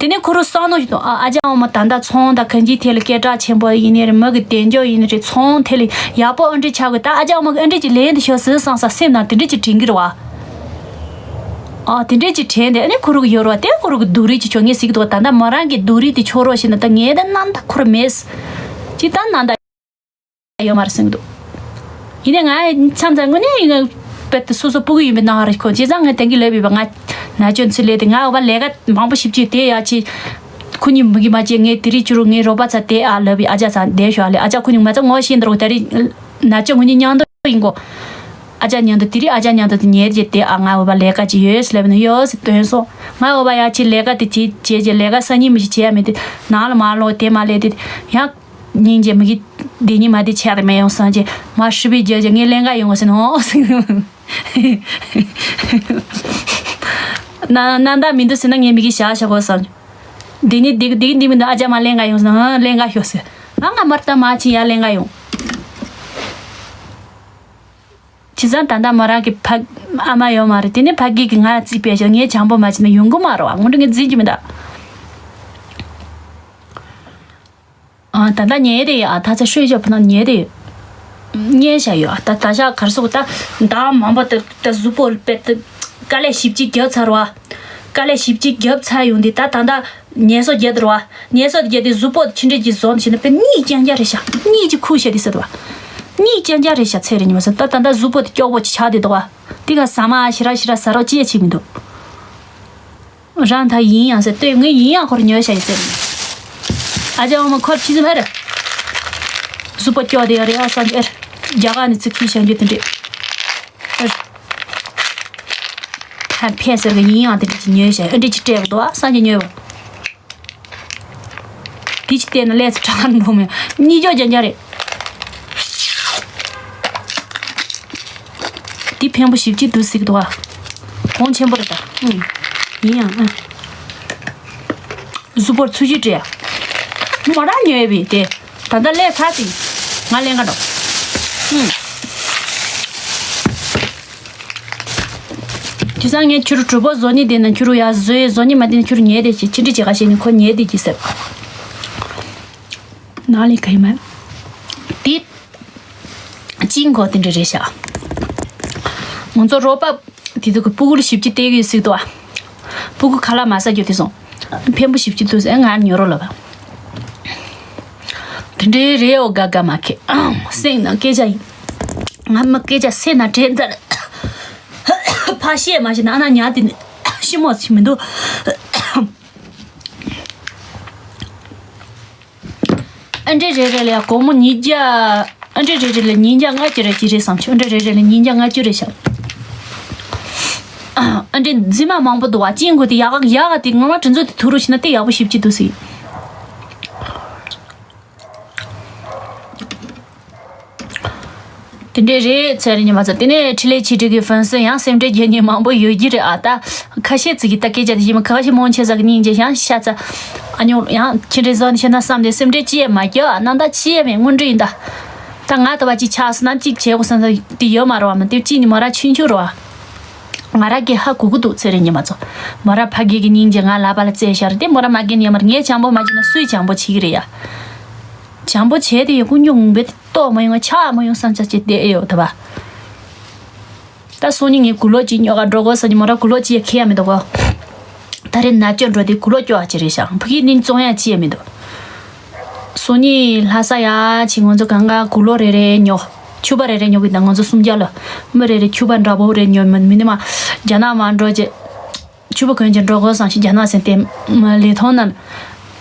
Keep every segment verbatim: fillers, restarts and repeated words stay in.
དེ་ནས་ཁོ་རང་བསམ་བློ་ཞིག་དང་ཨ་ཨ་ཅག་འོ་མ་ད་ལྟ་ཚོང་དང་གང་ཅིའི་ཐད་ལ་སྐད་གྲགས་ཆེན་པོ་ཡིན་ནི་རེད། མི་གི་དལ་འབྱོར་ཡིན་ནི་རེད། ཚོང་ཐད་ལ་ཡག་པོ་ཨ་འདྲ་ཆགས་དགོས། ད་ཨ་ཅག་འོ་མ་གི་ཨ་འདྲ་ཅིག་ལས་འདི་ཤོར་ཟིན་བསམ་ས་སེམས་ནང་དེ་འདྲ་ཅིག་དྲན་གི་རེད་བ། ཨ་དེ་འདྲ་ཅིག་དྲན་དེ་ཨ་ནི་ཁོ་རང་གི་ཡོད་རེད་བ། དེ་ཁོ་རང་གི་སྡུག་རུས་ཅིག་ཆོག་ངས་ཟིག་འདུག་ད་ལྟ་མོ་རང་གི་སྡུག་རུས་དེ་ཆོག་རོགས་ཞེ་ན་ད་ངས་ད་ནམ་ད་ཁོ་ར་མེད། ཅི་ད་ནམ་ད། ཡོད་མ་རེད་ཟེར་གི་འདུག་ཡིན་ནའི་ང་མཚམས་མཚམས་དངོས་གནས་ཡིན་ན་དཔེ་དེ་སོ་སོ་སྤུ་གུ་ཡིན་པའི་སྣང་བ་རེད་ཁོ། བྱས་ཙང་ངས་དེང་གི་ལབ་ཡོད་པ། ང་ན་ཆུང་ཚུལ་ལས་དེ་ང་འོ་བ་ལས་ཀ་མང་པོ་ཞིབ་ཅིག་དེ་ཡ་ཆེ། ཁོ་གཉིས་མི་གི་མ་བྱེད་ངས་དེ་རིགས་བཅུ་རུ་ངའི་རོགས་པ་ཚ་དེ་ཨ་ལབ་ཡི་ཨ་ཅག་ཚ་བསྡད་ཤོག་ཨ་ལས་ཨ་ཅག་ཁོ་གཉིས་མ་ཚ་ངོ་ཤེས་འདུག་དེ་རིང་ན་ཆུང་ཁོ་གཉིས་མཉམ་དུ་ཡིན་གོ། ཨ་ཅག་མཉམ་དུ་དེ་རིང་ཨ་ཅག་མཉམ་དུ་དེ་ཉལ་རྒྱུ་དེ་ཨ་ང་འོ་བ་ལས་ཀ་ཅིག་ཡོད་ལབ་ན་ཡོད་ཟེར་སྟོན་སོང་། ང་འོ་བ་ཡ་ཆེ་ལས་ཀ་དེ་བྱེད་བྱེད་ཅེས་ལས་ཀ་སང་ཉིན་མི་ཞིག་བྱེད་ཡ་མེད་དེ་ནང་ལ་མ་ལོག་དེ་མ་ལས་དེ་ཡང་། སྙིང་རྗེ་མི་གི་འདི་ཉིད་མ་འདི་ཆགས་རེ་མེད་ཡོང་སང་ཅེ་མ་ཧྲི་བི་རྒྱ་རྒྱ་ངས་ལེན་ག་ཡོང་ཟིན་ཧོ། ན་ན་ད་མི་འདུག་ཟེར་ན་ངས་མི་གི་བཞག་བཞག་གོ་སང་། འདི་ཉིད་འདི་འདི་འདི་མི་འདུག་ཨ་ཅག་མ་ལེན་ག་ཡོང་ཟིན་ཧོ་ལེན་ག་ཤོག་ཟེར། ང་ང་མར་ད་མ་ཕྱིན་ཡ་ལེན་ག་ཡོང་། བྱས་ཙང་ད་ལྟ་མོ་རང་གི་ཕ་ཨ་མ་ཡོད་མ་རེད། དེ་ནས་ཕ་གི་གི་ང་རྩིས་སྤེལ་ཞོག་ངས་བྱང་པོ་མ་བྱས་ན་ཡོང་གི་མ་རེད་བ། ངོ་འདྲི་ངས་འཛིན་གྱི་མི་འདུག་ཨ་ད་ལྟ་ཉལ་དེ་ཡ་ད་ཚ་ཤོད་ཤོད་ཕུ་ནང་ཉལ་དེ་ཡོད། ཉལ་བྱ་ཡོད་ད་ད་ཞག་གར་སོགས་ད་ཟླ་བ་མང་པོ་ད་ད་གཟུགས་པོ་དཔེ་ད་དཀའ་ལས་ཞིབ་ཅིག་བརྒྱབ་ཚར་བ། དཀའ་ལས་ཞིབ་ཅིག་བརྒྱབ་ཚར་ཡོང་དེ་ད་ད་ད་ཉལ་སོ་བརྒྱབ་དེ་ར་བ། ཉལ་སོ་བརྒྱབ་དེ་གཟུགས་པོ་ཕྱི་འདྲེ་གྱི་བཟོ་ནི་བྱས་ན་དཔེ་གཉིད་རྐྱང་རྐྱང་རེད་ཤག་གཉིད་ཅིག་ཁུག་ཤག་དེ་ཟེར་བ། གཉིད་རྐྱང་རྐྱང་རེད་ཤག་ཚེ་རིང་ཉི་མ་ཟེར་ད་ད་ད་གཟུགས་པོ་དེ་སྐྱོ་པོ་ཅིག་ཆགས་དེ་འདུག་བ། དེ་ག་ཟ་མ་ཞི་ར་ཞི་ར་ཟ་རོགས་ཅི་ཡ་བྱེད་མི་འདུག་རང་ད་ཡིན་ཡང་ཟེར་ལྟོས་ངས་ཡིན་ཡང་ཁོར་ཉོས་བྱ་ཡི་ཟེར། ཨ་ཅག་འོ་མ་ཁོར་ཕྱི་ཟིན་ཨེ་རེད། གཟུགས་པོ་སྐྱོ་དེ་ཡོད་རེད་ཨ་སང་ཨེ་རེད། རྒྱ་གར་ནས་ཚུར་ཁྱི་ཤང་རྒྱུ་དེ་འདྲས་ཨེ་རེད། ད་ཕན་ཟེར་གི་ཡིན་ཡང་དེ་འདྲས་ཀྱི་ཉོས་བྱ་ཨེ་འདྲས་ཀྱི་སྤྲད་གི་འདུག་ཨ་སང་གི་ཉོས་པ། དེ་ཅི་བལྟས་ན་ལས་ཚེ་དྲག་འགྲོ་མེད་གཉིད་ཀྱོག་རྒྱ་རྒྱ་རེད། དེ་ཕན་པོ་ཞིབ་ཅིག་འདུག་ཟིག་འདུག་ཨ། གོང་ཆེན་པོ་རེད་ད། ཨུམ། ཡིན་ཡང་ཨ། གཟུགས་པོར་ཚུལ་ཞིག་སྤྲད་ཡ། མོ་རང་ཉོས་པས་དེ། ད་ལྟ་ལས་ཚར་ཏེ། ང་ལེན་ག་འགྲོ། ཨུམ། དེ་སང་ངས་ཁྱོད་གྲོད་པ་བཟོ་ནི་དེ་ན་ཁྱོད་ཡ་བཟོས་བཟོ་ནི་མ་དེ་ན་ཁྱོད་ཉལ་དེ་ཅི་ཅི་འདྲི་བྱེད་ག་བྱེད་ནི་ཁོ་ཉལ་དེ་ཅི་ཟེར། ནང་ལས་ག་ཡིན་མ། དེ། ཅིང་གོ་དེ་འདྲ་རེད་ཤག་ང་ཚོ་རོགས་པ་དེ་ཚོ་གི་སྤུ་གུ་ལ་ཞིབ་ཅིག་བལྟས་ཡོད་ཟིག་འདུག་ཨ། སྤུ་གུ་ཁ་ལག་མ་ཟ་རྒྱུ་དེ་སོང་། ཕན་པོ་ཞིབ་ཅིག་འདུག་ཟེར་ང་ཉོ་རོགས་ལབ། དེ་འདྲའི་རེད་འོ་དགའ་དགའ་མ་ཁེ། སེམས་ནང་སྐད་ཆ་ཡིན། ང་མི་སྐད་ཆ་སེམས་ནང་དྲན་ཚར། ཕ་ཤེས་མ་ཤེས་ན་ཨ་ན་ཉལ་དེ་ནི་ཤི་མོ་ཞིག་མི་འདུག་ཨ་འདྲེ་རེ་རེ་ལ་ཡ་སྒོར་མོ་ཉིས་བརྒྱ། ཨ་འདྲེ་རེ་རེ་ལ་ཉིས་བརྒྱ་ལྔ་བཅུ་རེ་ཅི་རེད་བསམ་བྱུང་། ཨ་འདྲེ་རེ་རེ་ལ་ཉིས་བརྒྱ་ལྔ་བཅུ་རེ་བཞག་ཨ་འདྲེ་རྫི་མ་མང་པོ་འདུག་བ། ཅིང་གོ་དེ་ཡག་ག་ཡག་ག་དེ་ངོ་མ་དྲིན་ཚོ་དེ་ཐུག་རུ་ཕྱིན་ན་དེ་ཡག་པོ་ཞིབ་ཅིག་འདུག་ཟིག་དེ་འདྲས་རེད་ཚེ་རིང་ཉི་མ་ཚོ། དེ་ནས་འཕྲིན་ལས་ཆེ་འབྲིང་གི་ཧྥན་སི་ཡང་སེམས་ཁྲལ་རྒྱག་མཁན་མང་པོ་ཡོད་ཀྱི་རེད་ཨ། ད་ཁ་ཤས་ཅིག་གིས་ད་སྐད་ཆ་དེ་བཤད་མ་ཁ་ཤས་མང་ཆེ་ས་གི་སྙིང་རྗེ་ཡང་ཤ་ཚ། ཨ་ཉོ་ཡང་ཁྱེད་འདྲས་བཟོ་ནས་བཤད་ན་བསམ་སྟེ་སེམས་ཁྲལ་ཅི་ཡང་མ་རྒྱག་ཨ། ནང་ད་ཅི་ཡང་མེད་དངོས་འབྲེལ་ཡིན་ད། ད་ང་ད་བ་ཅིག་ཆགས་སོང་ན་ཅིག་བྱེད་དགོས་བསམ་ས་དེ་ཡོད་མ་རེད་བ། མི་དེ་ཅིག་ནི་མོ་ར་ཆུང་ཆུང་རེད་བ། ང་ར་གི་ཧ་གོ་གི་འདུག་ཚེ་རིང་ཉི་མ་ཚོ། མོ་ར་ཕ་གི་གི་སྙིང་རྗེ་ང་ལ་བ་ལ་བཙལ་ཤར་དེ་མོ་ར་མ་གི་ཉི་མར་ངས་བྱམས་པོ་མ་བྱས་ན་སུས་བྱམས་པོ་བྱེད་ཀྱི་རེད་ཡ། བྱམས་པོ་བྱས་དེ་ཡི་ཀུན་སྙུང་བས་ལྟོགས་མ་ཡོང་ཆགས་མ་ཡོང་བསམ་འཆར་ཅིག་བསྡད་ཡོད་ད་བ། ད་སང་ཉིན་ངས་གུ་ལོ་གཅིག་ཉོ་ག་འགྲོ་དགོས་ས་ཉིན་མོ་ར་གུ་ལོ་གཅིག་ཡ་ཁེ་ཡ་མི་འདུག་གོ། ད་རེས་ན་སྐྱོ་འགྲོ་དེ་གུ་ལོ་སྐྱོ་བ་ཅི་རེད་ཤག་ཕ་གི་ནི་བཙོང་ཡ་ཅི་ཡ་མི་འདུག་སང་ཉིན་ལྷ་ས་ཡ་ཆེ་ང་ཚོ་གང་ག་གུ་ལོ་རེ་རེ་ཉོ། ཕྱུ་པ་རེ་རེ་ཉོ་གི་ད་ང་ཚོ་སུམ་བརྒྱ་ལ། མི་རེ་རེ་ཕྱུ་པ་འདྲ་པོ་རེ་ཉོ་མི་མི་ནི་མ། རྒྱ་ནག་མ་འགྲོ་རྗེས། ཕྱུ་པ་གོན་གྱི་འགྲོ་དགོས་བསམ་ཞིག་རྒྱ་ནག་ཟེར་ཏེ། ལས་ཐོང་ན།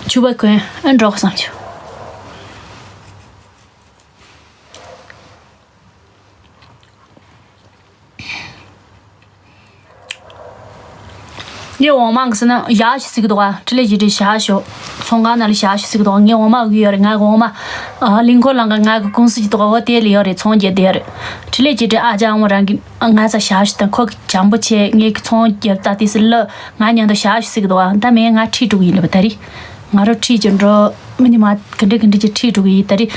ཕྱུ་པ་གོན་ཨ་འགྲོ་དགོས་བསམ་ཞིག་ངས་འོ་མ་གི་ཟེར་ན་ཡག་ཞིག་ཟིག་འདུག་ག་འཕྲིན་ལས་ཀྱི་འདྲ་བཞག་ཞོག་ཚོང་ཁང་ནང་ལ་བཞག་ཞིག་ཟིག་འདུག་ག་ངས་འོ་མ་གི་ཡོད་རེད། ང་གི་འོ་མ། ཨ་གླིང་ཁོ་ལང་ག་ང་གི་ཀུང་སི་ཅིག་འདུག་ག་འོ་དེ་ལ་ཡོད་རེད། ཚོང་རྒྱག་བསྡད་ཡོད་རེད། འཕྲིན་ལས་ཀྱི་འདྲ་ཨ་ཅག་འོ་མ་རང་གི་ང་ཚ་བཞག་ཞིག་དང་ཁོ་གི་བྱམས་པོ་བྱས་ངས་ཀྱི་ཚོང་རྒྱག་ད་དེ་སི་ལ་ང་མཉམ་དུ་བཞག་ཞིག་ཟིག་འདུག་ག་ད་མེད་ང་ཁྲིད་འགྲོ་གི་ཡིན་ལབ་ད་རེད། ང་རང་ཁྲིད་ཀྱི་འགྲོ། མི་ནི་མ་ག་འདྲ་ག་འདྲ་ཅིག་ཁྲིད་འགྲོ་གི་ཡིན་ད་རེད།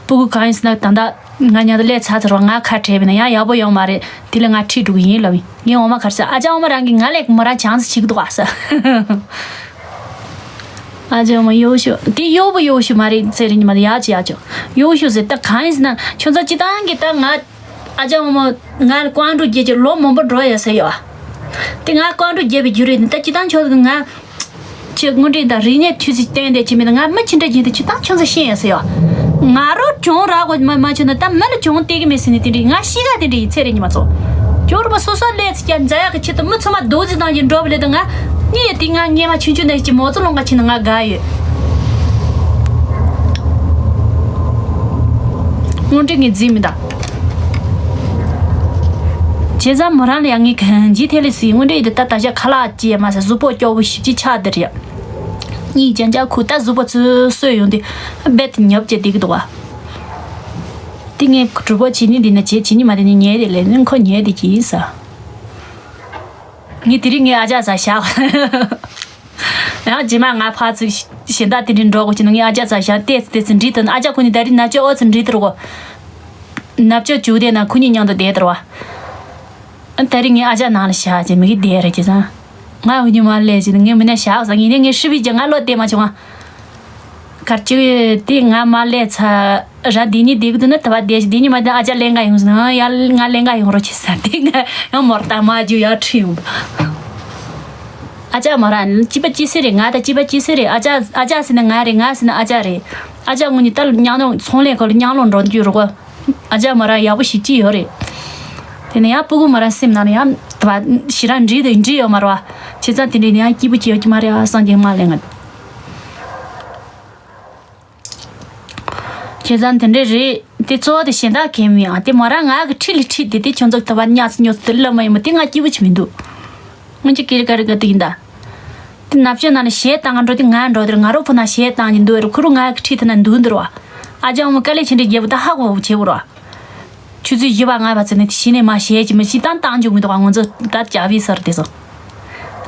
སྤུ་གུ་གང་ཡིན་ཟེར་ན་ད་ལྟ་ང་མཉམ་དུ་སླེབས་ཚར་ཚར་བ་ང་ཁ་བྲལ་བས་ན་ཡང་ཡག་པོ་ཡོང་མ་རེད། དེ་ལ་ང་ཁྲིད་འགྲོ་གི་ཡིན་ལབ་ཡིན། ངས་འོ་མ་ག་རེ་ཟ་ཨ་ཅག་འོ་མ་རང་གིས་ང་ལས་མོ་རང་བྱང་ས་ཞིག་འདུག་ཨ་ཟེར། ཨ་ཅག་མ་ཡོ་ཤུ་དེ་ཡོ་བུ་ཡོ་ཤུ་མ་རེད་ཟེར་ཉི་མ་ཡ་ཅི་ཡ་ཅོ་ཡོ་ཤུ་ཟེར་ད་གང་ཡིན་ཟེར་ན་ཁྱོད་ཚོ་སྤྱི་བཏང་གི་ད་ང་ཨ་ཅག་མ་ང་ལ་ཀོང་འགྲོ་རྒྱལ་གྱི་ལོ་མང་པོ་འགྲོ་ཡ་ཟེར་ཡོ། དེ་ང་ཀོང་འགྲོ་རྒྱལ་བའི་རྒྱུ་རེད་ད་སྤྱི་བཏང་ཁྱོད་ང་ཁྱེད་དངོས་འབྲེལ་དང་རིག་གནས་ཆུ་ཚིག་བསྟན་དེ་ཆི་མེད་ང་མི་ཆི་འདྲ་ཡིན་དེ་སྤྱི་བཏང་ཁྱོད་ཚོ་ཤེས་ཡ་ཟེར་ཡོ། ང་རོ་གྱོང་རག་གོ་མ་མ་ཆོད་ན་ད་མི་ལ་གྱོང་སྟེར་གི་མེད་ཟེར་ནས་དེ་འདྲ་ཡིན་ང་ཤི་ག་དེ་འདྲ་ཡིན་ཚེ་རེ་ཉི་མ་ཚོ། གྱོང་རུ་མ་སོ་སོ་ལས་ཚིག་ཀྱང་མཛའ་ཡག་གི་ཆེད་དུ་མི་ཚང་མ་རྡོག་རྫི་བཏང་གི་འགྲོ་བ་ལས་དང་ང་གཉིད་ཡ་དེ་ང་ངེས་མ་ཆུང་ཆུང་ནས་ཀྱི་མོ་ཚོ་ལོང་ག་ཕྱིན་ན་ང་དགའ་ཡོད། དངོས་འབྲེལ་ངས་རྫི་མི་གདའ། བྱས་ཙང་མོ་རང་ལ་ཡང་ངས་གང་ཅི་ཐེ་ལི་སི་དངོས་འབྲེལ་དེ་ད་ད་ཆ་ཁ་ལག་ཅི་ཡ་མ་ཟ་གཟུགས་པོ་སྐྱོ་བོ་ཞིབ་ཅི་ཆགས་དེ་རེད། གཉིད་ཅན་ཅག་ཁུ་ད་གཟུགས་པོ་ཚོས་གསོས་ཡོང་དུས་རྦད་དེ་ཉབ་ཅེ་བསྡད་ཀྱི་འདུག་བ། དེ་ངས་གྲུ་པོ་བྱེད་ནི་འདི་ན་བྱེད་བྱེད་ནི་མ་དེ་ནི་ཉལ་དེ་ལས་ནི་ཁོ་ཉལ་དེ་གྱིས་ས། ངས་དེ་རིང་ངའི་ཨ་ཅག་ཟ་བཞག་ཡང་རྗེས་མ་ང་ཕར་ཚུར་གཞན་དག་དེ་འདྲའི་འགྲོ་དགོས་ཀྱི་ན་ངའི་ཨ་ཅག་ཟ་བཞག་ལྟས་ཚེ་ལྟས་ཚེ་འདྲིས་དང་ཨ་ཅག་ཁོ་ནི་ད་རིང་ནབ་ཅོ་ཨོ་ཚེ་འདྲིས་དར་གོ། ནབ་ཅོ་བྱུག་དེ་ན་ཁོ་གཉིས་མཉམ་དུ་བསྡད་དར་བ། ཨ་ད་རིང་ངའི་ཨ་ཅག་ནང་ལ་བཞག་ཅེས་མི་གི་བསྡད་རེད་ཅེས་ཙང་། ང་འུ་གཉིས་མ་སླེབས་ཅེས་ངས་མི་ནས་བཞག་ས་ངས་ནས་ངས་ཧྲི་བི་ཅེས་ང་བློ་གཏད་མ་བྱུང་ང་། གར་ཅིག་དེ་ང་མ་སླེབས་ཚ། ར་འདི་གཉིས་བསྡད་གི་འདུག་ན་ད་བ་བསྡད་ཤི་འདི་གཉིས་མ་བསྡད་ཨ་ཅག་ལེན་ག་ཡོང་ཟེར་ན་ཡ་ང་ལེན་ག་ཡོང་རོགས་བྱེད་ས་དེ་ང་ཡང་མོར་ལྟ་མ་རྒྱུ་ཡ་ཁྲི་ཡོང་། ཨ་ཅག་མོ་ར་གཅིག་པ་གཅིག་སེ་རེད་ང་ད་གཅིག་པ་གཅིག་སེ་རེད་ཨ་ཅག་ཨ་ཅག་ཟེར་ན་ང་རེད་ང་ཟེར་ན་ཨ་ཅག་རེད། ཨ་ཅག་ངུ་ནི་ད་མཉམ་ནོ་ཚོང་ལས་ཁོ་ལ་མཉམ་ལོ་འགྲོ་རྒྱུ་རུ་གོ། ཨ་ཅག་མོ་ར་ཡག་པོ་ཞིག་ཅི་ཡོད་རེད། དེ་ནས་ཡང་སྤུ་གུ་མོ་ར་སེམས་ནང་ལ་ཡང་ད་བ་ཞི་ར་འདྲིས་དེ་འདྲིས་ཡོད་མ་ར་བ། བྱས་ཙང་དེ་འདྲས་ནི་ཡང་སྐྱིད་པོ་ཅི་ཡོད་ཀྱི་མ་རེད་ཨ་སངས་རྒྱས་མ་ལེན་ང་། བྱས་ཙང་དེ་འདྲས་རེད། དེ་གཙོ་བོ་དེ་གཞན་དག་གས་མིན་ཨང་དེ་མོ་རང་ང་གི་ཁྲི་ལ་ཁྲི་དེ་དེ་ཁྱོད་ཚོ་ད་བ་ཉག་ཉོག་དེ་ལབ་མ་ཡིན་མོ་དེ་ང་སྐྱིད་པོ་ཅིག་མི་འདུག་སྔོན་ཆད་ཀེ་རི་ཀ་རི་ཀ་དེ་ཡིན་ད། དེ་ནབ་ཅོ་ནང་ལ་གཞས་བཏང་འགྲོ་དེ་ང་འགྲོ་དེར་ང་རོ་ཕུ་ན་གཞས་བཏང་གི་འདུག་རུ་ཁུ་རུ་ང་གི་ཁྲི་དེ་ན་འདུག་འདུག་རུ་བ། ཨ་ཅག་མོ་དཀའ་ལས་ཆེན་འདྲི་རྒྱལ་པོ་ད་ཧ་གོ་བ་བྱེད་དགོས་རུ་བ། ཆུ་ཚོད་བཞི་པ་ལྔ་པ་ཚོ་ནས་དེ་གཞི་ནས་མ་གཞས་ཀྱི་མི་གཞི་བཏང་བཏང་འཇུག་མི་འདུག་ང་ཚོ་ད་ཅག་བི་སར་དེ་ཚོ།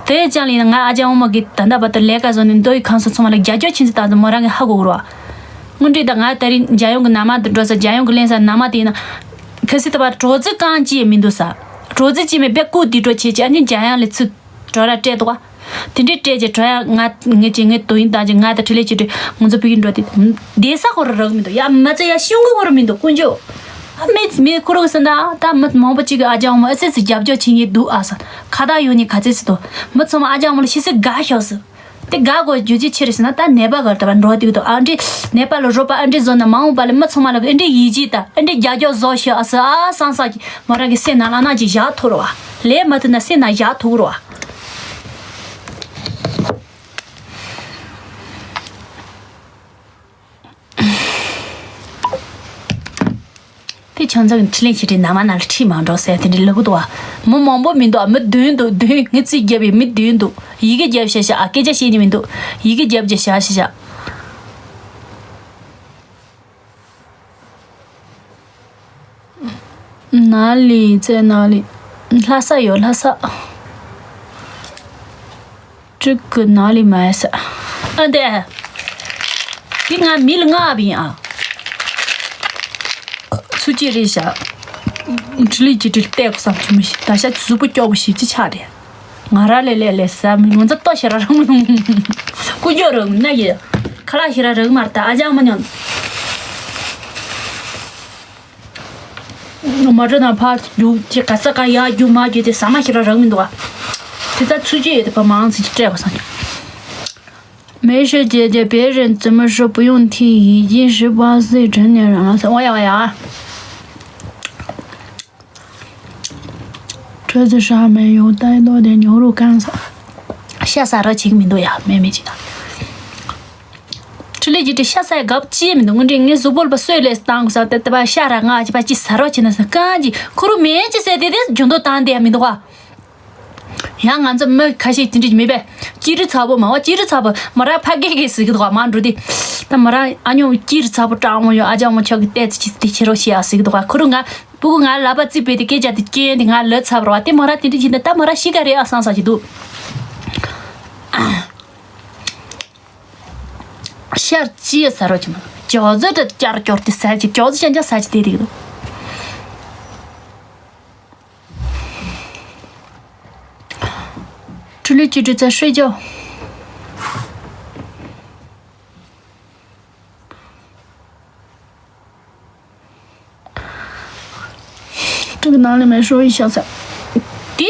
དེ་ཅང་ལི་ང་ཨ་ཅག་འོ་མ་གི་ད་ལྟ་བར་དུ་ལས་ཀ་བཟོ་ནས་མདོ་ཡི་ཁང་སོ་ཚང་མ་ལ་རྒྱ་སྐྱོར་ཆེན་ཚེ་བཏང་ཚེ་མོ་རང་གི་ཧ་གོ་གི་རོ། དངོས་འབྲེལ་ད་ང་ད་རིང་འཇའ་ཡོང་གི་ན་མ་དུ་འགྲོ་ས་འཇའ་ཡོང་གི་ལེན་ས་ན་མ་དེ་ཡིན་ན། གལ་སྲིད་ད་བར་གྲོ་ཙི་རྐང་ཅི་ཡང་མི་འདུག་ས། གྲོ་ཙི་ཅི་མེད་པས་ཀུ་དི་འགྲོ་བྱེད་ཅི་ཨ་ནི་འཇའ་ཡང་ལས་ཚུད་གྲོ་ར་སྤྲད་འདུག་ག་དེ་འདྲའི་སྤྲད་ཅི་གྲོ་ཡང་ང་ངེད་ཅི་ངའི་དོ་ཡིན་བཏང་ཅི་ང་ད་ཁྲི་ལས་ཅི་འདྲ་ང་ཚོ་ཕ་གི་འགྲོ་དེ་བསྡད་ས་ཁོ་ར་རག་མི་འདུག་ཡ་མ་ཚད་ཡ་ཤིང་གུ་ཁོ་ར་མི་འདུག་དཀོན་མཆོག་ཨ་མི་མི་ཁོ་ར་གི་ས་ན་ད་མི་མང་པོ་ཅིག་གི་ཨ་ཅག་འོ་མ་ཨ་ཙི་ཙི་རྒྱབ་སྐྱོར་བྱེད་ངེས་འདུག་ཨ་ས། ཁ་བརྡ་ཡོད་ནི་ག་ཚད་སི་དོ། མི་ཚང་མ་ཨ་ཅག་འོ་མ་ལ་ཤི་སི་དགའ་ཤོག་སི། དེ་དགའ་དགོས་རྒྱུ་ཅི་ཆེ་རེད་ཟེར་ན་ད་ནད་པ་གར་ད་བ་འགྲོ་དུས་དོ་ཨ་འདྲི་ནད་པ་ལ་རོགས་པ་ཨ་འདྲི་བཟོ་ན་མ་འོངས་པ་ལ་མི་ཚང་མ་ལ་ཨ་འདྲི་ཡིད་ཆེས་ད་ཨ་འདྲི་རྒྱབ་སྐྱོར་བཟོ་ཤོག་ཨ་སི་ཨ་སང་སང་གི་མོ་རང་གི་སེམས་ནང་ལ་ན་ཅིག་བཞག་ཐུབ་རོགས་ཨ། ལས་མ་ཐུབ་ན་སེམས་ནང་བཞག་ཐུབ་རོགས་ཨ། དེ་ཁྱོད་ཚོ་གི་འཕྲིན་ལས་ཁྱེད་ཀྱི་ན་མ་ན་ལ་ཁྲིད་མ་འགྲོ་ཟེར་དེ་འདྲའི་ལབ་གི་འདུག་བ། མི་མང་པོ་མི་འདུག་ཨ། མི་བདུན་འདུག་བདུན་ངས་རྩིས་རྒྱབ་པའི་མི་བདུན་འདུག་ཡི་གེ་རྒྱབ་ཤ་ཤ་ཨ། སྐད་ཆ་བཤད་ནི་མི་འདུག་ཡི་གེ་རྒྱབ་རྒྱ་ཤ་ཤ་ཤ། ན་ལི་ཙེ་ན་ལི། ལྷ་ས་ཡོད་ལྷ་ས། ཀྲིག་གི་ན་ལི་མ་ཡ་ས། ཨ་འདས། དེ་ང་མི་ལ་ང་བི་ཨ། སུ་ཅི་རེད་ཤག་འཕྲིན་ལས་ཀྱི་དྲིལ་བལྟས་གོ་བསམ་གྱི་མི་ཤེས་ད་ཤ་གཟུགས་པོ་སྐྱོ་པོ་ཞིག་ཅི་ཆགས་རེད། ང་ར་ལས་ལས་ལས་ས་མི་ང་ཚོ་ལྟོ་ཞེ་ར་རང་མི་ཡོང་། ཀུ་ཅོ་རང་ན་ཡེ། ཁ་ལག་ཞེ་ར་རང་མ་རེད་ད་ཨ་ཅག་མ་ཉོན། མ་འགྲོ་ན་ཕར་རྒྱུག་ཅེས་ག་ས་ག་ཡར་རྒྱུག་མར་རྒྱུག་དེ་ཟ་མ་ཞེ་དྲག་རག་མི་འདུག་བ། དེ་ལྟར་ཚུལ་ཅི་ཡོད་དེ་ཕ་མང་ཚིག་ཅིག་སྤྲད་པ་སང་། 没事姐姐，别人怎么说不用听，已经十八岁成年人了。我呀我呀。车子上面有带多点牛肉干啥。 ཤ་ཟ་རོགས་བྱེད་ཀྱི་མི་འདུག་ཡ་མེ་མེ་ཅིག་དང་། ཁྲི་ལི་ཇི་ཏི་ཤ་ཟ་ཡ་དགའ་པོ་ཅི་ཡང་མི་འདུག་དངོས་འབྲེལ་ངའི་གཟུགས་པོ་ལ་བ་སོས་ལས་བཏང་དགོས་ས་དེ་ལྟ་བ་ཤ་ར་ང་ཅི་པ་ཅི་ཟ་རོགས་བྱེད་ན་ས་གང་ཅི་ཁུ་རུ་མེད་ཅི་ཟེར་དེ་དེ་རྒྱུ་མདོ་བཏང་དེ་ཡ་མི་འདུག་ག་ཡང་ང་ཚོ་མི་ཁ་ཤས་དེ་འདྲ་ཅི་མེད་པས་ཅི་རི་ཚ་པོ་མ་བ་ཅི་རི་ཚ་པོ་མ་ར་ཕ་གེ་གེ་ཟེར་གི་འདུག་ག་མ་འགྲོ་དེ་ད་མ་ར་ཨ་ཉོ་ཅི་རི་ཚ་པོ་སྤྲང་མོ་ཡོད་ཨ་ཅག་མོ་ཆོག་གི་ཏེ་ཅི་དེ་ཁྱེར་རོགས་བྱེད་ཡ་ཟེར་གི་འདུག་ག་ཁུ་རུ་ང་སྤུ་གུ་ང་ལ་པ་རྩིས་པས་དེ་སྐད་ཆ་དེ་སྐྱེན་དེ་ང་ལ་ཚ་པོ་ར་བ་དེ་མ་ར་དེ་འདྲ་ཅི་ད་ད་མ་ར་ཤི་ག་རེ་ཨ་སང་ས་ཅི་འདུག་ཤར་ཅི་ཡ་ཟ་རོགས་ཀྱི་མ། ཇོ་ཛི་དེ་བསྐྱར་སྐྱོར་དེ་ཟ་ཅི་ཇོ་ཛི་ཅན་ཅ་ཟ་ཅི་དེ་དེ་གི་འདུག་ཁྲུ་ལུ་ཅི་ཏྲི་ཙ་ཧྲི་ཇོ། 这个哪里买手一下子？དེ་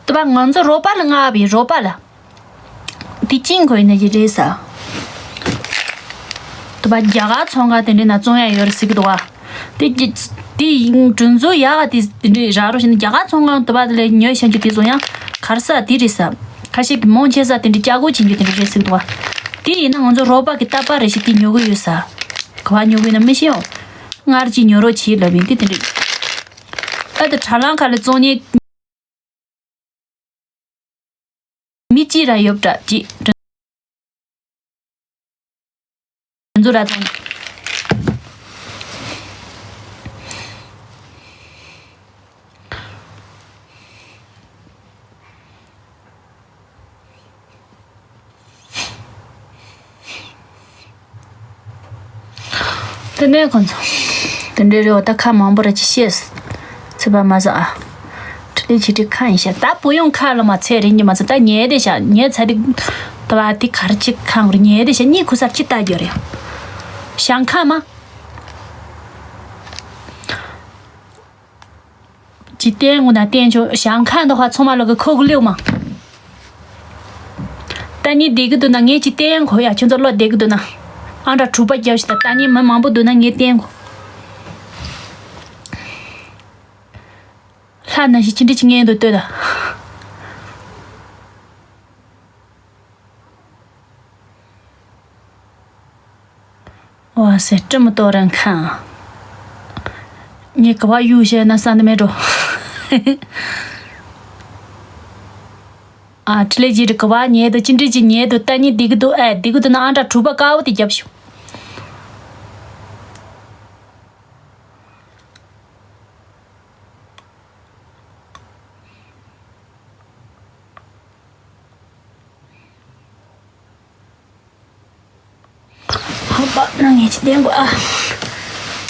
དུ་བ་ང་ཚོ་རོ་པ་ལ་ང་བའི་རོ་པ་ལ། དེ་ཅིང་གོ་ཡིན་ན་ཡི་རེད་ས། དུ་བ་རྒྱ་གར་ཚོང་ཁང་དེ་འདྲའི་ན་བཙོང་ཡ་ཡོད་རེད་ཟེར་གི་འདུག་བ། དེ་དེ་དེ་གྲོན་ཚོ་ཡག་ག་དེ་དེ་འདྲའི་རག་རོགས་ཞེ་ན་རྒྱ་གར་ཚོང་ཁང་དུ་བ་དེ་ལས་ཉོས་ཤེས་ཀྱི་དེ་བཙོང་ཡ་གར་ས་དེ་རེད་ས། ཁ་ཤས་ཀྱི་མོང་ཆེ་ས་དེ་འདྲའི་ལྕགས་སྒོ་ཆེན་རྒྱུ་དེ་འདྲ་རེད་ཟེར་གི་འདུག་བ། དེ་ཡིན་ན་ང་ཚོ་རོ་པ་གི་རྟ་པ་རེ་ཞིག་དེ་ཉོ་གི་ཡོད་ས། ག་བ་ཉོ་གི་ཡོད་ན་མི་ཤེས་ཡོང་། སྔར་གྱི་ཉོ་རོགས་བྱེད་ལབ་ཡིན་དེ་དེ་འདྲ། ཨ་ད་དྲ་ལམ་ཁ་ལ་བཙོང་ཉེ་མི་གཅིག་ར་ཡོད་འདྲ་ཅིག་འཛུ་ར་བཙོང་། དེ་ནས་ཁོང་ཚོ་དེ་འདྲའི་རེ་བ་ད་ཁ་མང་པོ་ར་ཅི་བཤད། ཚེ་པ་མ་ཟ་ཨ། ཁྲི་ལི་ཆི་ཁྲི་ཁ་ཡིན་ཤ་ད་བུ་ཡོང་ཁ་ལ་མ་ཚད་རིང་གི་མ་ཚད་ད་ཉལ་དེ་ཤ་ཉལ་ཚ་དེ། ད་བ་དེ་གར་ཅིག་ཁང་རུ་ཉལ་དེ་ཤ་གཉིད་ཁུ་སར་ཅི་ལྟ་རྒྱུ་རེད། ཞང་ཁ་མ། ཅི་བསྟན་དགོས་ན་བསྟན་ཆོག་ཞང་ཁ་འདི་ཧ་ཚང་མ་ལོ་གི་ཁོ་གི་ལེའུ་མ། ད་ནི་བསྡད་གི་འདུག་ན་ངས་ཅི་བསྟན་གོ་ཡ་ཁྱོད་ཚོ་བློ་བསྡད་གི་འདུག་ན། ཨ་འདྲ་གྲུ་པ་རྒྱབ་ཤི་ད་ད་ནི་མི་མང་པོ་འདུག་ན་ངས་བསྟན་གོ་ལྷ་ན་ཞིག་ཅི་འདྲི་ཅི་ངས་འདུག་ལྟོས་ད། ཝ་སེ་སྤྲི་མི་ཏོ་རང་ཁང་། ངས་ག་བ་གཡུག་བཤད་ན་ས་འདི་མེད་འགྲོ། ཨ་ཁྲི་ལེ་ཇི་རི་ག་བ་ཉལ་དུ་ཅི་འདྲི་ཅི་ཉལ་དུ་ལྟ་ཉི་འདི་གི་འདུག་ཨེ་འདི་གི་འདུག་ན་ཨ་འདྲ་གྲུ་པ་དཀར་བོ་དེ་རྒྱབ་ཤོག་ཧ་པ་ན་ངས་ཅི་བསྟན་གོ་ཨ།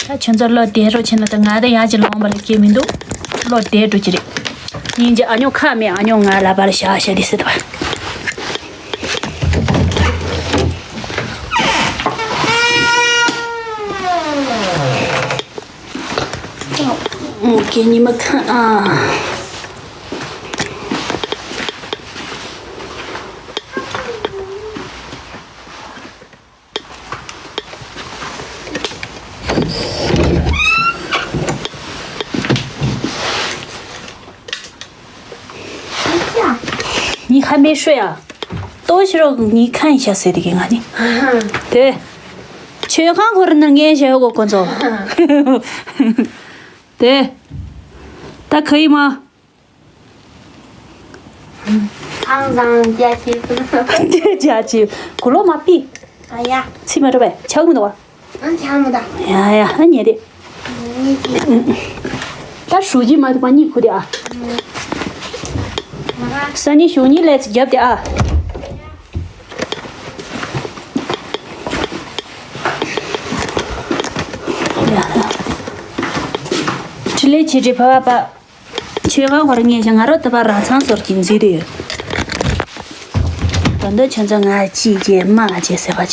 ད་ཁྱོད་ཚོ་བློ་བདེ་རོགས་བྱེད་ན་ད་ང་ད་ཡག་ཅིག་ལོང་བ་ལ་སྐྱེ་མི་འདུག་བློ་བདེ་འགྲོ་ཅི་རེད། ཉིན་གྱི་ཨ་ཉོ་ཁ་མེད་ཨ་ཉོ་ང་ལ་བར་ཤ་ཤ་དེ་སྲིད་པ། ཨོ་ཀེ་ཉི་མ་ཁ་ཨ། ཉི་ཧ་མེ་ཧྲོ་ཡ། ཏོ་ཤི་རོ་ཉི་ཁན་ཤ་སེ་དེ་གི་ང་ནི། དེ། ཆོས་ཁང་ཁོ་ར་ནང་ངན་ཤ་ཡོ་གོ་ཁོ་ཚོ། དེ། ད་ཁ་ཡི་མ། ཨང་ཟང་རྒྱ་ཆེ་ཀུ་ལོ། རྒྱ་ཆེ་ཀུ་ལོ་མ་པི། ཨ་ཡ། ཚི་མ་རུ་བས་ཆག་མི་འདུག་བ། ཨང་ཆག་མི་འདུག་ཡ་ཡ་ཨ་ཉེ་དེ། ད་ཞུ་ཅི་མ་ཐུབ་པ་གཉིད་ཁུག་དེ་ཨ། ས་ནི་ཞུ་གཉིད་ལས་ཚི་རྒྱབ་དེ་ཨ། ཡ། ཁྲི་ལེ་ཆེ་ཁྲི་ཕ་བ་པ། ཆོས་ཁང་ཧོར་ངེས་ཤིང་ང་རོ་ཏི་པ་ར་ཚང་ཟོར་གྱིན་འཛིན་དུ་ཡོད། ད་འདི་ཁྱོད་ཚོ་ང་ཅི་བྱེད་མ་བྱེད་ཟེར་བ་བྱེད།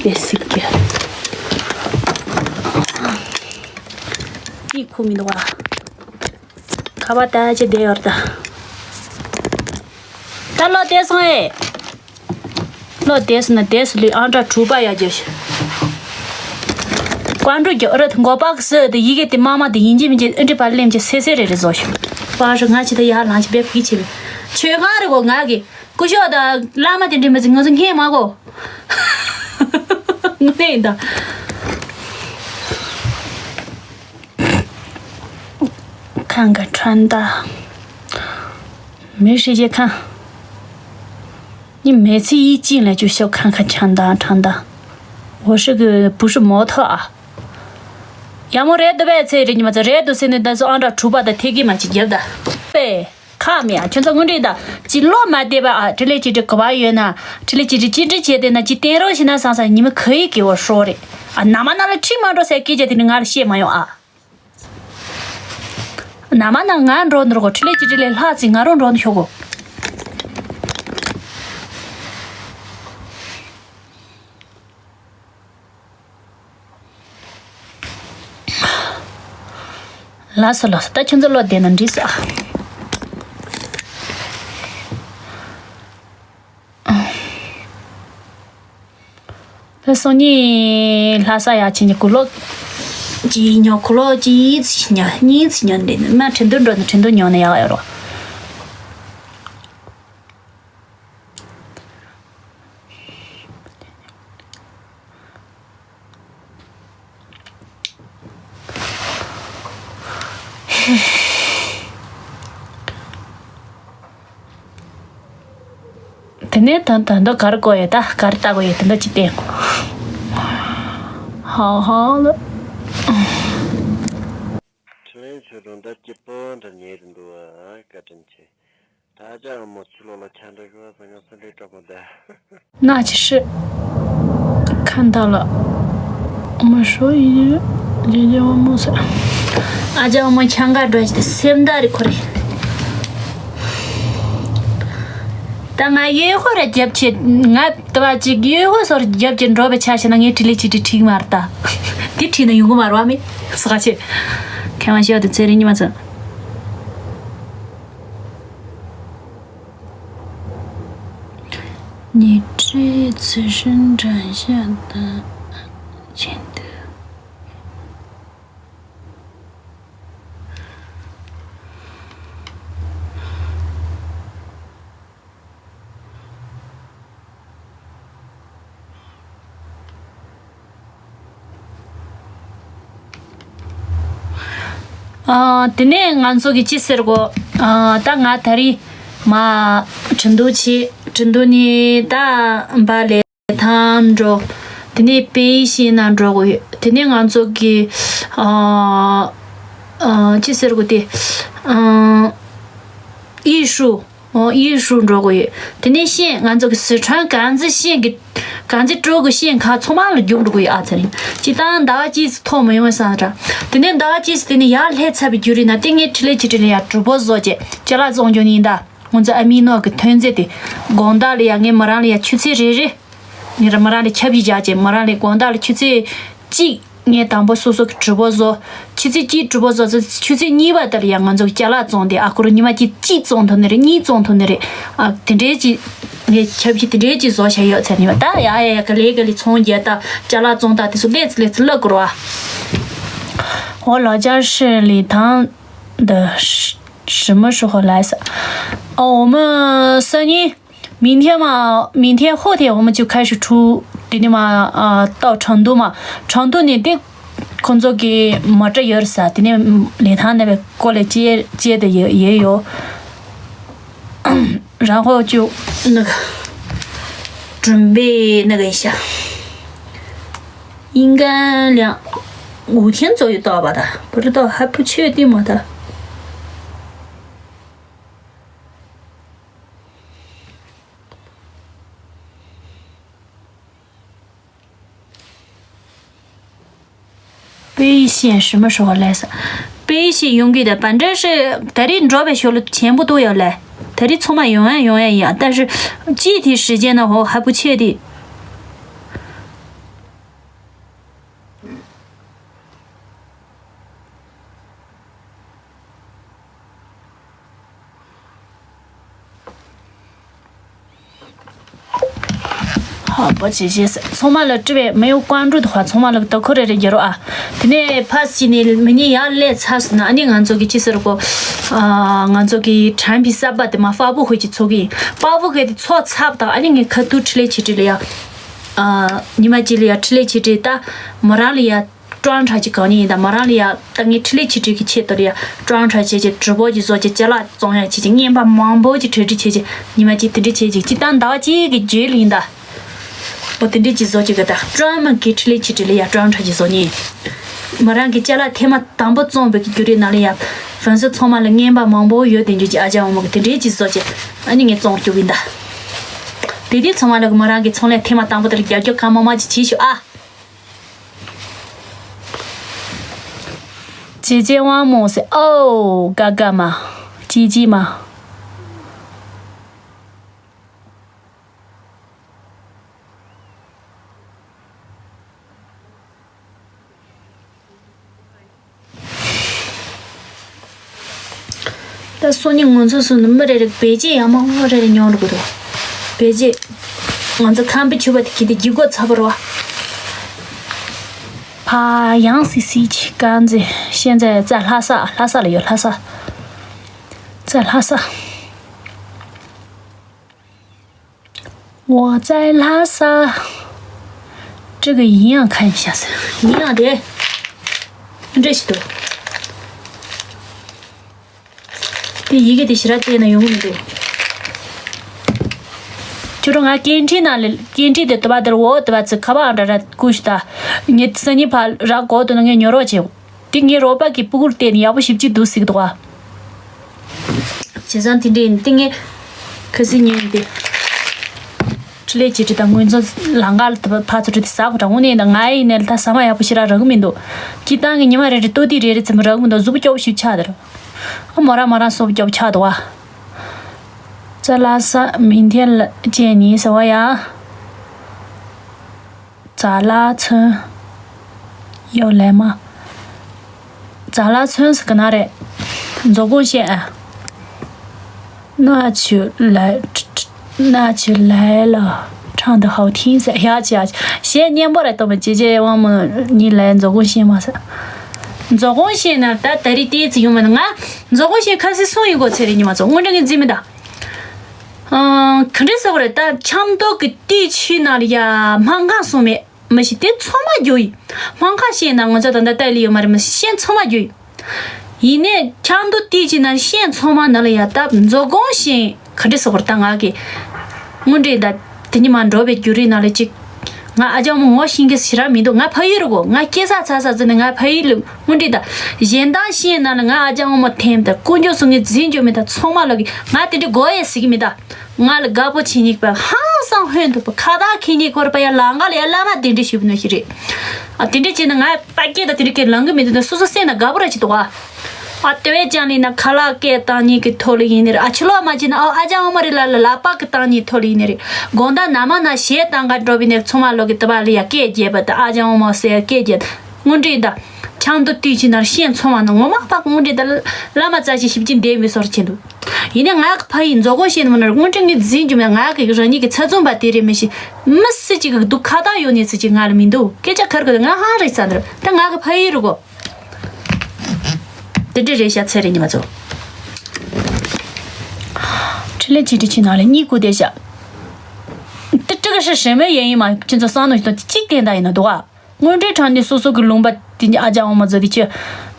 དེ་སྲིད་ཀྱི། གཉིད་ཁུག་མི་འདུག་བ། ཁ་བ་ད་ཅི་བསྡད་ཡོད་ད། ད་ལོ་དེ་སོང་ཨེ། ལོ་དེ་སོང་ན་དེ་སུ་ལུས་ཨང་གྲངས་དྲུག་པ་ཡ་རྒྱབ་ཤི། ཀོན་ཀྲུ་རྒྱ་ར་མགོ་པག་སི་དེ་ཡི་གེ་དེ་མ་མ་དེ་ཡིན་གྱི་མིན་གྱི་ཨེ་འདྲི་པར་ལེམ་གྱི་སེ་སེ་རེ་རེ་བཟོ་ཤི། པ་རུ་ང་ཅི་ད་ཡར་ལངས་ཤི་བེབ་གི་ཆེ་བའི། ཆོས་ཁང་རེ་གོ་ང་གི་སྐུ་ཞོགས་ད་བླ་མ་དེ་འདྲི་མི་ཟི་ང་ཚོ་ངས་མ་གོ་ངས་ཡིན་ད། 看看穿搭。没时间看。你每次一进来就笑看看穿搭穿搭。我是个不是模特啊。ཡ་མོ་རེད་འདུག་པས་ཚེ་རིང་ཉི་མ་ཚོ་རེད་འདུག་ཟེར་ནས་ད་སོ་ཨང་གྲངས་དྲུག་པ་དང་ཐད་ཀའི་མ་ཅིག་རྒྱབ་ད། པས། ཁག་མེད་ཨ། ཁྱོད་ཚོ་དངོས་འབྲེལ་དང་ཅི་ལོ་མ་བསྡད་པ་ཨ། ཁྲི་ལེ་ཅི་འདྲི་ག་བ་ཡོད་ན། ཁྲི་ལེ་ཅི་འདྲི་ཅི་འདྲི་བྱས་བསྡད་ན་ཅི་བསྟན་རོགས་ཞེ་ན་བསམ་ས་ཉི་མ་ག་ཡི་གི་འོ་ཧྲོ་རེད་ཨ། ན་མ་ན་ལ་ཁྲི་མ་འགྲོ་ཟེར་སྐད་ཆ་དེ་ནི་ང་ལ་བཤད་མ་ཡོང་ཨ། ན་མ་ན་ང་འགྲོ་འདུག་གོ་ཁྲི་ལེ་ཅི་འདྲི་ལས་ལྷག་ཅིག་ང་རང་འགྲོ་འདུག་ཤོག་གོ། ལགས་སོ་ལགས་སོ། ད་ཁྱོད་ཚོ་བློ་བདེ་ན་འགྲིག་སོ། ད་སང་ཉིན་ལྷ་ས་ཡར་ཕྱིན་ནས་གུ་ལོག་གཅིག་ཉོ། གུ་ལོག་གཅིག་ཉོ། གཉིས་ཉོ་འདི་མ་ཁྲིན་ཏུ་འགྲོ་ན་ཁྲིན་ཏུ་ཉོ་ན་ཡག་ཡོད་རོ། དེ་ནས་ད་ད་ད་གར་གོ་ཡོད། ད་གར་ལྟ་གོ་ཡོད། དེ་འདྲ་ཅིག་བསྟན། ཧང་ཧང་ལ། དྲིན་ལན་ཆོས་སྒྲོན་ད་སྐྱིད་པོ་འདྲ་ཉལ་རེད་འདུག་ཨ། བཀའ་དྲིན་ཆེ། ད་ཅག་མོ་ཆུ་ལོག་ལ་ཆ་འདྲ་གི་བ་ཟ་ང་སེམས་པའི་སྐྲག་པ་འདའ། ན་ཅི་ཧྲི། ཁ་མཐའ་ལ། མ་ཧྲོ་ཡིན། རྗེ་རྗེ་བ་མོ་ཟེར། ཨ་ཅག་མོ་ཆང་ག་འགྲོ་ཞིག་སེམས་དག་རེ་ཁོ་རེ། ད་ང་ཡོད་ཧོ་ར་རྒྱབ་ཆེ། ང་ད་བ་ཅིག་ཡོད་ཧོ་སོར་རྒྱབ་ཀྱི་འགྲོ་བའི་ཆ་ཤ་ན་ངའི་ཁྲི་ལི་ཅི་ཏི་ཁྲིག་མར་ད། དེ་ཁྲིད་ན་ཡོང་གི་མ་ར་བ་མི་ས་ག་ཆེ། ཁ་མ་ཤེས་བ་དེ་ཚེ་རིང་ཉི་མ་ཚོ། ཉི་ཁྲི་ཚེ་ཧྲིན་དྲན་ཤ་དང་ཆེན་དུ། ཨ། དེ་ནས་ང་ཚོ་གི་ཅི་ཟེར་གོ། ཨ། ད་ང་ད་རིང་མ་ཁྲིན་ཏུ་ཆེ། ཁྲིན་ཏུ་ནས་ད་འབའ་ལེ་ཐང་འགྲོ། དེ་ནས་པེ་ཤིན་ན་འགྲོ་གོ་ཡོད། དེ་ནས་ང་ཚོ་གི་ཨ། ཨ། ཅི་ཟེར་གོ་དེ། ཨ། ཡེ་ཧྲུའུ། ཨོ། ཡེ་ཧྲུའུ་འགྲོ་གི་ཡོད། དེ་ནས་ཤན། ང་ཚོ་གི་སི་ཁྲོན་གངས་རྫི་ཤན་གི། གངས་རྫི་ཀྲོའུ་གི་ཤན་ཁག་ཚང་མ་ལ་རྒྱུགས་འགྲོ་གི་ཡོད། ཨ་ཚ་རིང་སྤྱི་བཏང་ཟླ་བ་གཅིག་ཙམ་ཐོག་མ་ཡོང་བའི་སང་ར། དེ་ནས་ཟླ་བ་གཅིག་ཙམ་དེ་ནས་ཡར་སླེབས་ཚར་བའི་རྒྱུ་རིགས་ན་དེ་ངས་ཁྲི་ལས་ཆེ་ཁྲི་ལས་ཡར་གྲུ་པོ་བཟོ་བྱས་ཅ་ལག་བཙོང་རྒྱུ་ནི་ཡིན་ད། ང་ཚོ་ཨ་མི་ནོ་གི་ཐོན་རྫས་དེ་དགོང་དག་ལ་ཡ་ངས་མོ་རང་ལ་ཡ་ཆུ་ཚོད་རེ་རེ། ངས་ར་མོ་རང་ལ་ཁྱབ་ཀྱི་བཞག་བྱས་མོ་རང་ལ་དགོང་དག་ལ་ཆུ་ཚོད་གཅིག་ངས་དང་པོ་སོ་སོ་གི་གྲུ་པོ་བཟོ། ཆུ་ཚོད་གཅིག་གྲུ་པོ་བཟོ་ཚེ་ཆུ་ཚོད་གཉིས་པ་དེ་ལ་ཡང་ང་ཚོ་གི་ཅ་ལག་བཙོང་སྟེ་ཨ་ཁུ་རུ་ཉི་མ་གཅིག་གཅིག་བཙོང་ཐུབ་ནི་རེད། གཉིས་བཙོང་ཐུབ་ནི་རེད། ཨ། དེ་འདྲའི་ཅིག་ངས་ཁྱབ་ཀྱི་དེ་འདྲའི་ཅིག་བཟོ་བྱ་ཡོད་ཚེ་ནི་བ་ད་ཡ་ཡ་ཡ་ག་ལེ་ག་ལེ་ཚོང་རྒྱག་ད་ཅ་ལག་བཙོང་ད་དེ་ཚོ་ལས་ཚེ་ལས་ཚེ་ལབ་དགོས་ར། 我老家是礼堂的什么时候来的？哦，我们三年 明天嘛，明天后天我们就开始出，དེ་ནས་མ། ཨ། ཏོག་ཁྲང་ཏུ་མ། ཁྲང་ཏུ་ནས་དེ་ཁོང་ཚོ་གི་མོ་ཊ་ཡོད་རེད་ས། དེ་ནས་ལི་ཐང་ནས་བའི་སྐོར་ལས་ཅེ་ཅེ་དེ་ཡོད་ཡོད་ཡོད། 然后就那个准备那个一下，应该两五天左右到吧的，不知道还不确定嘛的。 北线什么时候来噻？北线 ཡོང་གི་ད། 反正是ད་རེས་འགྲོ་བའི་ཞོར་ལ་全部都要来。ད་རེས་ཚང་མ་ཡོང་ཡ་ཡོང་ཡ་ཡིན། 但是具体时间呢，我还不确定。 ཧ་པོ་ཆེ་ཆེ་ཟེར། ཚང་མ་ལ་སྤྲི་བའི་མེའུ་ཀོང་ཀྲུ་དུ་ཧ་ཚང་མ་ལ་ཏོ་ཁོ་རེ་རེ་རྒྱ་རོ་ཨ། དེ་ནས་ཕ་སི་ནས་མི་ཉིད་ཡར་སླེབས་ཚར་སོང་ན་ཨ་ནི་ང་ཚོ་གི་ཅི་ཟེར་གོ། ཨ། ང་ཚོ་གི་གྲམ་པའི་གསར་པ་དེ་མ་ཧྥ་བུ་ཧོ་ཅི་ཚོ་གི་ཧྥ་བུ་ཧོ་དེ་ཚོ་ཚབ་དང་ཨ་ནི་ངས་ཁ་ཐུག་ཁྲི་ལེ་ཆི་ཁྲི་ལེ་ཡ། ཨ། ཉི་མ་གཅིག་ལ་ཡ་ཁྲི་ལེ་ཆི་ཁྲི་ད་མོ་རང་ལ་ཡ། ཀྲང་ཁྲ་ཅིག་གང་ཉིད་ཡིན་ད་མ་རང་ལ་ཡ་ད་ངས་ཁྲི་ལེ་ཆི་ཁྲི་གི་ཆེད་དུ་ལ་ཡ་ཀྲང་ཁྲ་བྱས་ཀྱི་གྲུ་པོ་ཅིག་བཟོ་ཀྱི་ཅ་ལག་བཙོང་ཡ་བྱས་ཀྱི་རྔན་པ་མང་པོ་ཅིག་གྲ་སྒྲིག་བྱས་ཀྱི་ཉི་མ་གཅིག་དེ་འདྲ་བྱས་ཀྱི་སྤྱི་བཏང་ཟླ་བ་གཅིག་གི་རྗེས་ལ་ཡིན་ད། འོ་དེ་འདྲ་ཅིག་བཟོ་ཀྱི་གི་ད་ཀྲང་མ་གི་ཁྲི་ལེ་ཆི་ཁྲི་ལ་ཡ་ཀྲང་ཁྲ་ཅིག་བཟོ་ཉིན། མ་རང་གི་ཅ་ལག་ཐེངས་མ་དང་པོ་བཙོང་བའི་གི་རྒྱུ་རེད་ན་ལ་ཡ། ཧྥན་སི་ཚང་མ་ལ་རྔན་པ་མང་པོ་ཡོད་དེ་འཇུ་ཀྱི་ཨ་ཅག་འོ་མ་གི་དེ་འདྲ་ཅིག་བཟོ་ཀྱི་ཨ་ནི་ངས་བཙོང་རྒྱུ་ཡིན་ད། དེ་དུས་ཚང་མ་ལ་གི་མ་རང་གི་ཚོང་ལས་ཐེངས་མ་དང་པོ་དེར་རྒྱབ་སྐྱོར་གང་མང་མང་ཅིག་བྱེད་ཤོག་ཨ། 姐姐汪某是哦，嘎嘎嘛，鸡鸡嘛。ད་སང་ཉིན་ང་ཚོ་སོང་ནས་མི་རེ་རེ་བེ་ཅེ་ཡག་མོ་རེ་རེ་ཉོ་འགྲོ་གི་འདུག་བེ་ཅེ། ང་ཚོ་ཁམས་པའི་ཕྱུ་པ་དེ་གི་དེ་རྒྱུག་གོ་ཚ་པོ་རེད་བ། ཕ་ཡང་སི་སི་ཅི་ཀ་ཛི་ཤན་ཛན་རྩ་ལྷ་ས། ལྷ་ས་ལ་ཡོད། ལྷ་ས། རྩ་ལྷ་ས། 我在拉萨。这个营养看一下子。营养的。这是多。དེ་ཡི་གེ་དེ་ཞེ་དྲག་བལྟས་ན་ཡོང་གི་མི་འདུག་ཁྱོད་རང་ང་སྐད་འཕྲིན་ནང་ལ་སྐད་འཕྲིན་དེ་དུ་བ་དེར་འོ་དུ་བ་ཚི་ཁ་བ་ཨང་འདྲ་ར་ཀུ་ཤི་ད། ངེད་སང་ཉིན་ཕར་ར་གོ་དུ་ན་ངས་ཉོ་རོགས་བྱེད། དེ་ངའི་རོགས་པ་གི་སྤུ་གུར་བལྟས་ནས་ཡག་པོ་ཞིབ་ཅིག་འདུག་ཟིག་འདུག་ཨ། བྱས་ཙང་དེ་འདྲ་ཡིན་དེ་ངས་ཁ་སི་ཉོས་ཏེ། ཁྲི་ལས་ཅི་ཁྲི་དང་དངོས་འཛོམས་ལང་ཀ་ལ་ཕ་ཚོ་ཁྲི་དེ་ཟ་གོ་དྲ་འོ་ནས་ད་ང་ཡིན་ནས་ད་ཟ་མ་ཡག་པོ་ཞེ་དྲག་རག་གི་མི་འདུག་སྤྱི་བཏང་གི་ཉི་མ་རེ་རེ་ལྟོ་ལྡིར་རེ་རེ་ཙམ་རག་གི་མི་འདུག་གཟུགས་པོ་སྐྱོ་པོ་ཞིག་ཆགས་དེར། ཨ་མོ་ར་མོ་ར་གཟུགས་པོ་སྐྱོ་པོ་ཆགས་འདུག་ཨ། ཙ་ལ་ས་མིང་ཐེན་ལ་ཅན་ནི་ཟེར་བ་ཡ། ཙ་ལ་ཚུན། ཡོ་ལེ་མ། ཙ་ལ་ཚུན་ཟེར་གི་ན་རེད། མཛོ་སྒོང་བཤད་ཨ། 那就来，那就来了。唱得好听噻，呀去呀去，写念不来，都没姐姐我们你来做贡献嘛噻。做贡献呢，ད་ད་རེས་ཏོག་ཙམ་ཡོང་མ་ན་ང་མཛོ་སྒོང་བཤད་ཁ་སི་སོང་ཡིན་གོ་ཚེ་རེ་ཉི་མ་ཚོ་དངོས་འབྲེལ་གི་འཛིན་མི་ད། ཨང་ག་འདྲ་ཟེར་བ་རེད་ད། ཆབ་མདོ་གི་ཏི་ཆུ་ནང་ལ་ཡ་སྨར་ཁམས་སོང་མེད་མི་ཤེས་དེ་ཚང་མ་རྒྱུ་ཡིན། སྨར་ཁམས་ཤེས་ན་ང་ཚོ་ད་ལྟ་ལྟ་ལི་ཡོད་མ་རེད་མི་ཤེས་ཤན་ཚང་མ་རྒྱུ་ཡིན། ཡིན་ནས་ཆབ་མདོ་ཏི་ཆུ་ནང་ཤན་ཚང་མ་ནང་ལ་ཡ་ད་མཛོ་སྒོང་ཤེས་ག་འདྲ་ཟེར་བ་རེད་ད་ང་གི་དངོས་འབྲེལ་ད། དེ་ཉི་མ་འགྲོ་བའི་རྒྱུ་རིགས་ནང་ལ་གཅིག་ང་ཨ་ཅག་མོ་ངོ་ཤེས་མཁན་ཞེ་དྲག་མི་འདུག་ང་ཕ་ཡུལ་རུ་གོ་ང་སྐྱེས་ས་ཚ་ས་ཟིན་ནས་ང་ཕ་ཡུལ་ལ་དངོས་འབྲེལ་དང་གཞན་དག་ཤེས་ན་ལ་ང་ཨ་ཅག་མོ་མོ་ཐེམ་དང་དཀོན་མཆོག་སུ་ངས་འཛིན་རྒྱུ་མི་དང་ཚང་མ་ལ་གི་ང་དེ་འདྲ་གོ་ཡས་ཟིག་གི་མི་དང་ང་ལ་དགའ་པོ་བྱེད་ཉིག་པ་ཧང་སང་ཧོན་ཐུབ་པ་ཁ་བཏགས་ཁེ་ཉིག་ཁོར་པ་ཡ་ལང་ག་ལ་ཡ་བླ་མ་དེ་འདྲ་ཞུ་བ་ནོ་ཞིག་རེད། ཨ་དེ་འདྲ་བྱས་ན་ང་པ་སྐད་དང་དེ་འདྲ་སྐད་ལང་གི་མི་འདུག་ད་སོ་སོ་སེམས་ན་དགའ་པོ་ར་ཅིག་འདུག་ཨ། ཨ་དེ་བས་ཀྱང་ལིན་ན་ཁ་ལག་སྐད་བཏང་ཉིད་ཀྱི་ཐོག་ལ་ཡིན་ནི་རེད། ཨ་ཕྱི་ལོགས་མ་ཕྱིན་ན་ཨ་ཨ་ཅག་ཨོ་མ་རི་ལ་ལ་ལག་པ་གི་བཏང་ཉིད་ཐོག་ལ་ཡིན་ནི་རེད། དགོང་དག་ན་མ་ན་གཞས་བཏང་ག་འགྲོ་བི་ནི་ཚོ་མ་ལོ་གི་དུ་བ་ལ་ཡ་སྐད་རྒྱས་པ་དང་ཨ་ཅག་ཨོ་མ་ཟེར་སྐད་རྒྱས་དངོས་འབྲེལ་དང་ཆང་དུ་དུས་ཕྱི་ནར་ཤེས་ཚོ་མ་ན་ངོ་མ་པག་དངོས་འབྲེལ་དང་བླ་མ་རྩ་ཆེ་ཞིབ་ཅིང་འདས་མི་སོར་ཆེ་འདུག་ཡིན་ནའི་ང་གི་ཕ་ཡིས་མཛོ་སྒོ་ཤེས་ནི་མ་ནར་དངོས་འབྲེལ་ངས་འཛིན་རྒྱུ་མེད། ང་གི་རང་ཉིད་ཀྱི་ཚ་ཚུམ་པ་དེ་རེད་མི་ཤེས། མི་སྲིད་ཅིག་གི་སྡུག་ཁ་བཏགས་ཡོད་ནི་ཚིག་ཅིག་ང་ལ་མི་འདུག་སྐད་ཆ་ཁར་ཁར་ང་ཧང་རེད་ས་འདིར་ད་ང་གི་ཕ་ཡིས་རུ་གོ་དེ་འདྲ་རེད་ཤག་ཚེ་རིང་ཉི་མ་ཚོ། ཁྲི་ལེ་ཅི་ཁྲི་ཆི་ནང་ལ་གཉིད་ཁུག་བསྡད་ཤག་དེ་ཁྲི་ག་ཧྲི་ཧྲི་མོ་ཡིན་ཡིན་མ་ཁྱེད་ཚོ་བསམ་བློ་ཞིག་གཏོང་དེ་གཅིག་བསྟན་ད་ཡིན་ན་འདུག་ཨ། དངོས་འབྲེལ་དྲང་ནས་སོ་སོ་གི་ལུང་པ་དེ་ཨ་ཅག་འོ་མ་ཚོ་དེ་ཁྱོད།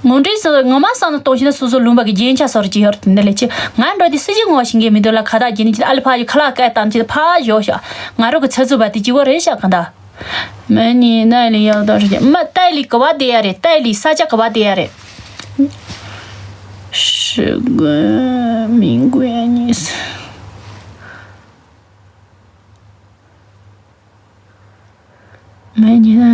དངོས་འབྲེལ་སོ་ངོ་མ་བསམ་བློ་གཏོང་ཤེས་ན་སོ་སོ་ལུང་པ་གི་རྒྱན་ཆ་སོར་གྱི་ཡོད་དེ་འདི་ལས་ཁྱོད་ང་འགྲོ་དེ་སྲིད་ཇི་ངོ་ཤེས་མཁན་མི་འདུག་ལ་ཁ་བཏགས་རྒྱན་ནི་ཅི་ཨ་ལི་ཕ་ཡི་ཁ་ལག་སྐད་བཏང་ཅི་ཕ་ཞོག་ཤག་ང་རོ་གི་ཚ་ཚུ་བ་དེ་ཅི་བོ་རེད་ཤག་གང་ད། མ་ནི་ན་ལི་ཡག་དང་རེད་མ་ཏའི་ལི་ག་བ་དེ་ཡ་རེད། ཏའི་ལི་ས་ཆ་ག་བ་དེ་ཡ་རེད། 是个名贵啊，你是。没你那，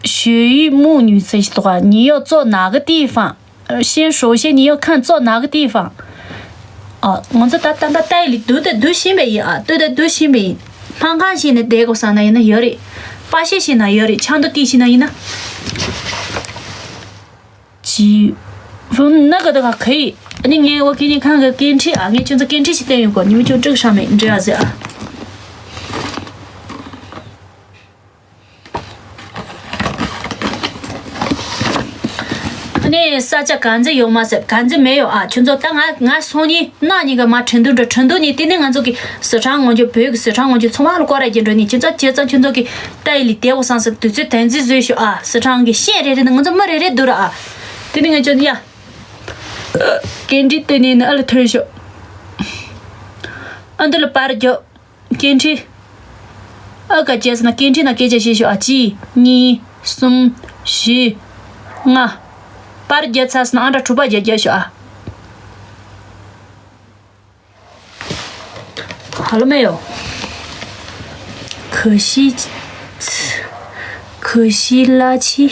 学一木女这些的话，你要坐哪个地方？ 先首先你要看坐哪个地方。ཨ། ང་ཚོ་ད་ད་ད་ལྟ་ལི་སྡུག་ད་སྡུག་ཤིན་པ་ཡིན་ཨ། སྡུག་ད་སྡུག་ཤིན་པ་ཡིན། སྨར་ཁམས་ཤིག་ནས་བསྡད་དགོས་བསམ་ན་ཡིན་ན་ཡོད་རེད། པ་ཤེ་ཤིག་ན་ཡོད་རེད། ཆང་དུ་ཏི་ཤིག་ན་ཡིན་ན། ཅི། བུམ་ན་ག་ད་ག་ག་ཡི། ཨ་ནི་ངས་འོ་ཀི་ནི་ཁང་གི་སྐད་འཕྲིན་ཨ། ངས་ཁྱོད་ཚོ་སྐད་འཕྲིན་ཞིག་བསྟན་ཡོད་གོ་ཉི་མ་ཁྱོད་དཀྲུག་ཧྲ་མེད་འདྲི་ཨ་ཟེར་ཨ། ཨ་ནི་ས་ཆ་ག་ཚོད་ཡོད་མ་ཟེར། ག་ཚོད་མེད་ཡོད་ཨ། ཁྱོད་ཚོ་ད་ང་ང་སང་ཉིན་གནངས་ཉིན་ག་མ་ཁྲིན་ཏུ་འགྲོ། ཁྲིན་ཏུ་ནི་དེ་ནི་ང་ཚོ་གི་སི་ཁྲོན་ངོ་ཅོ་བོད་ཀྱི་སི་ཁྲོན་ངོ་ཅོ་ཚང་མ་ལ་སྐོར་ར་རྒྱག་འགྲོ་ནི། ཁྱོད་ཚོ་བྱས་ཙང་ཁྱོད་ཚོ་གི་ཏའི་ལི་དེ་འོ་སང་ཟེར་དུས་ཚོད་དོན་རྩིས་བཟོས་ཤོག་ཨ། སི་ཁྲོན་གི་ཤེས་རེ་རེ་ནི་ང་ཚོ་མི་རེ་རེ་འདུག་ར་ཨ། དེ་ནི་ང་ཚོ་ཡ་སྐད་འཕྲིན་སྟེང་ནས་ནི་ཨ་ལ་ཐོན་ཤོག་ཨ་འདི་ལ་པར་རྒྱག་སྐད་འཕྲིན། ཨ་ཀ་བྱས་ཟེར་ན་སྐད་འཕྲིན་ན་སྐད་ཆ་བཤད་ཤོག་ཨ། གཅིག་གཉིས། གསུམ། བཞི། ལྔ། པར་བརྒྱབ་ཚར་སོང་ན་ཨ་འདྲ་དྲུག་པ་བརྒྱབ་བརྒྱབ་ཤོག་ཨ། ཧ་ལོ་མེ་ཡོ། 可惜，可惜垃圾。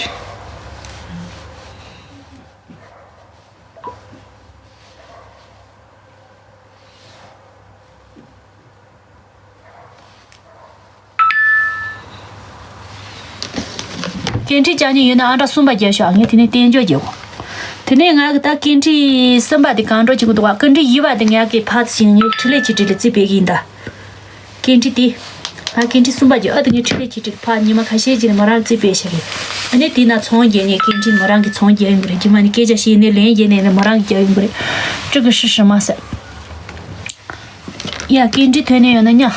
སྐད་འཕྲིན་རྒྱག་མཁན་ཡོད་ན་ཨ་འདྲ་གསུམ་པ་རྒྱག་ཤོག་ངས་དེ་ནས་བསྟན་བཅོས་རྒྱག་གོ། དེ་ནས་ང་གི་ད་ཀེན་ཊི་གསུམ་པ་དེ་གང་འགྲོ་བྱེད་ཀྱི་འདུག་བ། ཀེན་ཊི་བཞི་པ་དེ་ངས་ཀྱི་ཕར་ཕྱིན་ངས་འཕྲིན་ལས་ཆེ་གྲས་ལ་རྩིས་སྤྲད་ཀྱི་ཡིན་ད། ཀེན་ཊི་དེ། ང་ཀེན་ཊི་གསུམ་པ་གྱི་ཨ་དེ་ངས་འཕྲིན་ལས་ཆེ་གྲས་ཕར་ཉི་མ་ཁ་ཤས་ཅིག་ནས་མོ་རང་རྩིས་སྤྲད་བཞག་གི། ཨ་ནི་དེ་ན་ཚོང་རྒྱག་ནས་ཀེན་ཊི་མོ་རང་གི་ཚོང་རྒྱག་ཡོང་གི་རེད། རྗེས་མ་ནས་སྐད་ཆ་བཤད་ནས་ལན་རྒྱག་ནས་ནས་མོ་རང་གི་རྒྱག་ཡོང་གི་རེད། སྤྲོད་གི་ཧྲི་ཧྲི་མ་ཟེར། ཡ་ཀེན་ཊི་ཐོན་ནས་ཡོད་ན་ཉ།